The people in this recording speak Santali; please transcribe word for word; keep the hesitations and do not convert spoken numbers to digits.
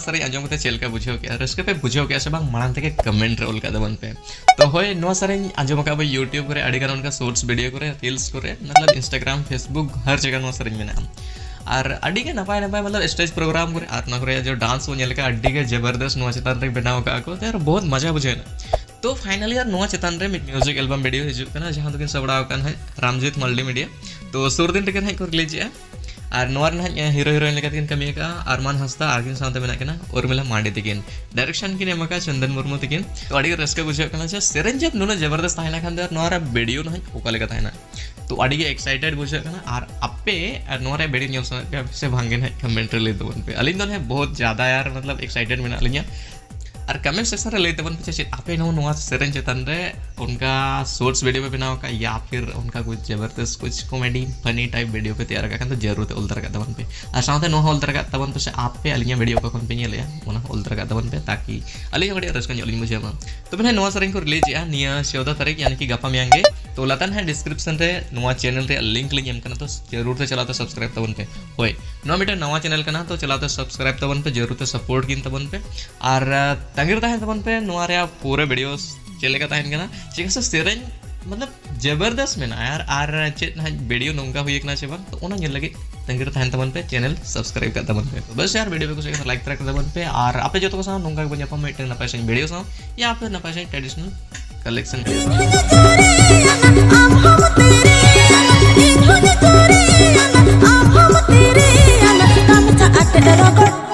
ᱥᱮᱨᱮᱧ ᱟᱸᱡᱚᱢ ᱠᱟᱛᱮ ᱪᱮᱫ ᱞᱮᱠᱟ ᱵᱩᱡᱷᱟᱹᱣ ᱠᱮᱜᱼᱟ, ᱨᱟᱹᱥᱠᱟᱹ ᱯᱮ ᱵᱩᱡᱷᱟᱹᱣ ᱠᱮᱜᱼᱟ ᱥᱮ ᱵᱟᱝ, ᱢᱟᱲᱟᱝ ᱛᱮᱜᱮ ᱠᱚᱢᱮᱱᱴ ᱨᱮ ᱚᱞ ᱠᱟᱜ ᱛᱟᱵᱚᱱ ᱯᱮ᱾ ᱛᱚ ᱦᱳᱭ, ᱱᱚᱣᱟ ᱥᱮᱨᱮᱧ ᱟᱸᱡᱚᱢ ᱟᱠᱟᱫ ᱵᱚ YouTube ᱠᱚᱨᱮ, ᱟᱹᱰᱤ ᱜᱟᱱ ᱚᱱᱠᱟ ᱥᱚᱨᱴᱥ ᱵᱷᱤᱰᱤᱭᱳ ᱠᱚᱨᱮ, ᱨᱤᱞᱥ ᱠᱚᱨᱮ, ᱢᱚᱛᱞᱚᱵ Instagram, Facebook, ᱦᱟᱨ ᱡᱟᱭᱜᱟ ᱱᱚᱣᱟ ᱥᱮᱨᱮᱧ ᱢᱮᱱᱟᱜᱼᱟ᱾ ᱟᱨ ᱟᱹᱰᱤ ᱜᱮ ᱱᱟᱯᱟᱭ ᱱᱟᱯᱟᱭ, ᱢᱚᱛᱞᱚᱵ ᱥᱴᱮᱡᱽ ᱯᱨᱳᱜᱨᱟᱢ ᱠᱚᱨᱮ ᱟᱨ ᱚᱱᱟ ᱠᱚᱨᱮ ᱡᱮ ᱰᱟᱱᱥ ᱵᱚ ᱧᱮᱞ ᱠᱟᱜᱼᱟ, ᱟᱹᱰᱤ ᱜᱮ ᱡᱚᱵᱚᱨᱫᱚᱥ ᱱᱚᱣᱟ ᱪᱮᱛᱟᱱ ᱨᱮ ᱵᱮᱱᱟᱣ ᱠᱟᱜᱼᱟ ᱠᱚ, ᱛᱚ ᱵᱚᱦᱩᱛ ᱢᱟᱡᱟ ᱵᱩᱡᱷᱟᱹᱣ ᱮᱱᱟ᱾ ᱛᱚ ᱯᱷᱟᱭᱱᱟᱞᱤ ᱟᱨ ᱱᱚᱣᱟ ᱪᱮᱛᱟᱱ ᱨᱮ ᱢᱤᱫ ᱢᱤᱭᱩᱡᱤᱠ ᱮᱞᱵᱟᱢ ᱵᱷᱤᱰᱤᱭᱳ ᱦᱤᱡᱩᱜ ᱠᱟᱱᱟ, ᱡᱟᱦᱟᱸ ᱫᱚᱠᱤᱱ ᱥᱟᱯᱲᱟᱣ ᱟᱠᱟᱫ ᱦᱟᱸᱜ ᱨᱟᱢᱡᱤᱛ ᱢᱟᱞᱰᱤ ᱢᱤᱰᱤᱭᱟ᱾ ᱛᱚ ᱥᱩᱨ ᱫᱤᱱ ᱨᱮᱜᱮ ᱦᱟᱸᱜ ᱠᱚ ᱨᱤᱞᱤᱡᱮᱜᱼᱟ᱾ ᱟᱨ ᱱᱚᱣᱟ ᱨᱮ ᱦᱟᱸᱜ ᱦᱤᱨᱳ ᱦᱤᱨᱳᱭᱤᱱ ᱞᱮᱠᱟ ᱛᱮᱠᱤᱱ ᱠᱟᱹᱢᱤ ᱟᱠᱟᱫᱼᱟ ᱟᱨᱢᱟᱱ ᱦᱟᱸᱥᱫᱟ, ᱟᱨ ᱠᱤᱱ ᱥᱟᱶᱛᱮ ᱢᱮᱱᱟᱜ ᱠᱤᱱᱟ ᱩᱨᱢᱤᱞᱟ ᱢᱟᱱᱰᱤ ᱛᱟᱹᱠᱤᱱ᱾ ᱰᱟᱭᱨᱮᱠᱥᱚᱱ ᱠᱤᱱ ᱮᱢ ᱟᱠᱟᱫᱼᱟ ᱪᱚᱱᱫᱚᱱ ᱢᱩᱨᱢᱩ ᱛᱟᱹᱠᱤᱱ᱾ ᱛᱚ ᱟᱹᱰᱤ ᱜᱮ ᱨᱟᱹᱥᱠᱟᱹ ᱵᱩᱡᱷᱟᱹᱜ ᱠᱟᱱᱟ ᱡᱮ ᱥᱮᱨᱮᱧ ᱡᱮ ᱱᱩᱱᱟᱹᱜ ᱡᱚᱵᱚᱨᱫᱚᱥ ᱛᱟᱦᱮᱸ ᱞᱮᱱᱠᱷᱟᱱ ᱫᱚ ᱱᱚᱣᱟ ᱨᱮ ᱵᱷᱤᱰᱤᱭᱳ ᱱᱟᱦᱟᱜ ᱚᱠᱟ ᱞᱮᱠᱟ ᱛᱟᱦᱮᱱᱟ᱾ ᱛᱚ ᱟᱹᱰᱤ ᱜᱮ ᱮᱠᱥᱟᱭᱴᱮᱰ ᱵᱩᱡᱷᱟᱹᱜ ᱠᱟᱱᱟ᱾ ᱟᱨ ᱟᱯᱮ ᱟᱨ ᱱᱚᱣᱟ ᱨᱮ ᱵᱷᱤᱰᱤᱭᱳ ᱧᱮᱞ ᱥᱟᱱᱟᱭᱮᱫ ᱯᱮᱭᱟ ᱥᱮ ᱵᱟᱝ ᱜᱮ ᱱᱟᱦᱟᱜ, ᱠᱚᱢᱮᱱᱴ ᱨᱮ ᱞᱟᱹᱭ ᱛᱟᱵᱚᱱ ᱯᱮ᱾ ᱟᱹᱞᱤᱧ ᱫᱚ ᱱᱟᱦᱟᱜ ᱵᱚᱦᱩᱛ ᱡᱟᱫᱟ ᱭᱟᱨ, ᱢᱚᱛᱞᱚᱵ ᱮᱠᱥᱟᱭᱴᱮᱰ ᱢᱮᱱᱟᱜ ᱞᱤᱧᱟ᱾ ᱟᱨ ᱠᱚᱢᱮᱱᱴ ᱥᱮᱠᱥᱚᱱ ᱨᱮ ᱞᱟᱹᱭ ᱛᱟᱵᱚᱱ ᱯᱮ ᱪᱮᱫ ᱟᱯᱮ ᱱᱚᱣᱟ, ᱱᱚᱣᱟ ᱥᱮᱨᱮᱧ ᱪᱮᱛᱟᱱ ᱨᱮ ᱚᱱᱠᱟ ᱥᱚᱨᱴᱥ ᱵᱷᱤᱰᱤᱭᱳ ᱯᱮ ᱵᱮᱱᱟᱣ ᱟᱠᱟᱫ ᱭᱟ ᱯᱷᱤᱨ ᱚᱱᱠᱟ ᱠᱩᱪ ᱡᱚᱵᱚᱨᱫᱚᱥ ᱠᱩᱪ ᱠᱚᱢᱮᱰᱤ ᱯᱷᱟᱱᱤ ᱴᱟᱭᱤᱯ ᱵᱷᱤᱰᱤᱭᱳ ᱯᱮ ᱛᱮᱭᱟᱨ ᱟᱠᱟᱫ ᱠᱷᱟᱱ ᱫᱚ ᱡᱟᱹᱨᱩᱲ ᱛᱮ ᱚᱞ ᱛᱟᱨᱟ ᱠᱟᱜ ᱛᱟᱵᱚᱱ ᱯᱮ᱾ ᱟᱨ ᱥᱟᱶᱛᱮ ᱱᱚᱣᱟ ᱦᱚᱸ ᱚᱞ ᱛᱟᱨᱟ ᱠᱟᱜ ᱛᱟᱵᱚᱱ ᱯᱮ ᱥᱮ ᱟᱯᱮ ᱟᱹᱞᱤᱧᱟᱜ ᱵᱷᱤᱰᱤᱭᱳ ᱚᱠᱟ ᱠᱷᱚᱱ ᱯᱮ ᱧᱮᱞᱮᱜᱼᱟ, ᱚᱱᱟ ᱦᱚᱸ ᱚᱞ ᱛᱟᱨᱟ ᱠᱟᱜ ᱛᱟᱵᱚᱱ ᱯᱮ, ᱛᱟᱠᱤ ᱟᱹᱞᱤᱧ ᱦᱚᱸ ᱠᱟᱹᱴᱤᱡ ᱨᱟᱹᱥᱠᱟᱹ ᱧᱚᱜ ᱞᱤᱧ ᱵᱩᱡᱷᱟᱹᱣ ᱢᱟ᱾ ᱛᱚᱵᱮ ᱱᱟᱦᱟᱜ ᱱᱚᱣᱟ ᱥᱮᱨᱮᱧ ᱠᱚ ᱨᱤᱞᱤᱡᱽ ᱮᱜᱼᱟ ᱱᱤᱭᱟᱹ ᱪᱳᱫᱟ ᱛᱟᱹᱨᱤᱠᱷ, ᱭᱟᱱᱤ ᱠᱤ ᱜᱟᱯᱟ ᱢᱮᱭᱟᱝ ᱜᱮ᱾ ᱛᱚ ᱞᱟᱛᱟᱨ ᱱᱟᱦᱟᱜ ᱰᱤᱥᱠᱨᱤᱯᱥᱚᱱ ᱨᱮ ᱱᱚᱣᱟ ᱪᱮᱱᱮᱞ ᱨᱮᱭᱟᱜ ᱞᱤᱝᱠ ᱞᱤᱧ ᱮᱢ ᱠᱟᱱᱟ, ᱛᱚ ᱡᱟᱹᱨᱩᱲ ᱛᱮ ᱪᱟᱞᱟᱣ ᱛᱮ ᱥᱟᱵᱥᱠᱨᱟᱭᱤᱵ ᱛᱟᱵᱚᱱ ᱯᱮ᱾ ᱦᱳᱭ, ᱱᱚᱣᱟ ᱢᱤᱫᱴᱮᱱ ᱱᱟᱣᱟ ᱪᱮᱱᱮᱞ ᱠᱟᱱᱟ, ᱛᱚ ᱪᱟᱞᱟᱣ ᱛᱮ ᱥᱟᱵᱥᱠᱨᱟᱭᱤᱵ ᱛᱟᱵᱚᱱ ᱯᱮ, ᱡᱟᱹᱨᱩᱲ ᱛᱮ ᱥᱟᱯᱳᱨᱴ ᱠᱤᱱ ᱛᱟᱵᱚᱱ ᱯᱮ᱾ ᱟᱨ ᱟᱸ, ᱛᱟᱺᱜᱤ ᱨᱮ ᱛᱟᱦᱮᱱ ᱛᱟᱵᱚᱱ ᱯᱮ ᱱᱚᱣᱟ ᱨᱮᱭᱟᱜ ᱯᱩᱨᱟᱹ ᱵᱷᱤᱰᱤᱭᱳ ᱪᱮᱫ ᱞᱮᱠᱟ ᱛᱟᱦᱮᱱ ᱠᱟᱱᱟ, ᱪᱮᱫᱟᱜ ᱥᱮ ᱥᱮᱨᱮᱧ ᱢᱚᱛᱞᱚᱵ ᱡᱚᱵᱚᱨᱫᱚᱥ ᱢᱮᱱᱟᱜᱼᱟ᱾ ᱟᱨ, ᱟᱨ ᱪᱮᱫ ᱱᱟᱦᱟᱜ ᱵᱷᱤᱰᱤᱭᱳ ᱱᱚᱝᱠᱟ ᱦᱩᱭ ᱠᱟᱱᱟ ᱥᱮ ᱵᱟᱝ, ᱛᱚ ᱚᱱᱟ ᱧᱮᱞ ᱞᱟᱹᱜᱤᱫ ᱛᱟᱺᱜᱤ ᱨᱮ ᱛᱟᱦᱮᱱ ᱛᱟᱵᱚᱱ ᱯᱮ, ᱪᱮᱱᱮᱞ ᱥᱟᱵᱥᱠᱨᱟᱭᱤᱵ ᱠᱟᱜ ᱛᱟᱵᱚᱱ ᱯᱮ᱾ ᱛᱚ ᱵᱮᱥ ᱭᱟᱨ, ᱵᱷᱤᱰᱤᱭᱳ ᱯᱮ ᱠᱩᱥᱤᱭᱟᱜ ᱠᱷᱟᱱ ᱞᱟᱭᱤᱠ ᱛᱟᱨᱟ ᱠᱟᱜ ᱛᱟᱵᱚᱱ ᱯᱮ᱾ ᱟᱨ ᱟᱯᱮ ᱡᱚᱛᱚ ᱠᱚ ᱥᱟᱶ ᱱᱚᱝᱠᱟ ᱜᱮᱵᱚᱱ ᱧᱟᱯᱟᱢᱟ ᱢᱤᱫᱴᱮᱱ ᱱᱟᱯᱟᱭ ᱥᱟᱺᱦᱤᱡ ᱵᱷᱤᱰᱤᱭᱳ ᱥᱟᱶ, ᱭᱟ ᱯᱷᱤᱨ ᱱᱟᱯᱟᱭ ᱥᱟᱺᱦᱤᱡ ᱴᱨᱮᱰᱤᱥᱚᱱᱟᱞ ᱠᱟᱞᱮᱠᱥᱚᱱ ᱵᱷᱤᱰᱤᱭᱳ ᱥᱟᱶ᱾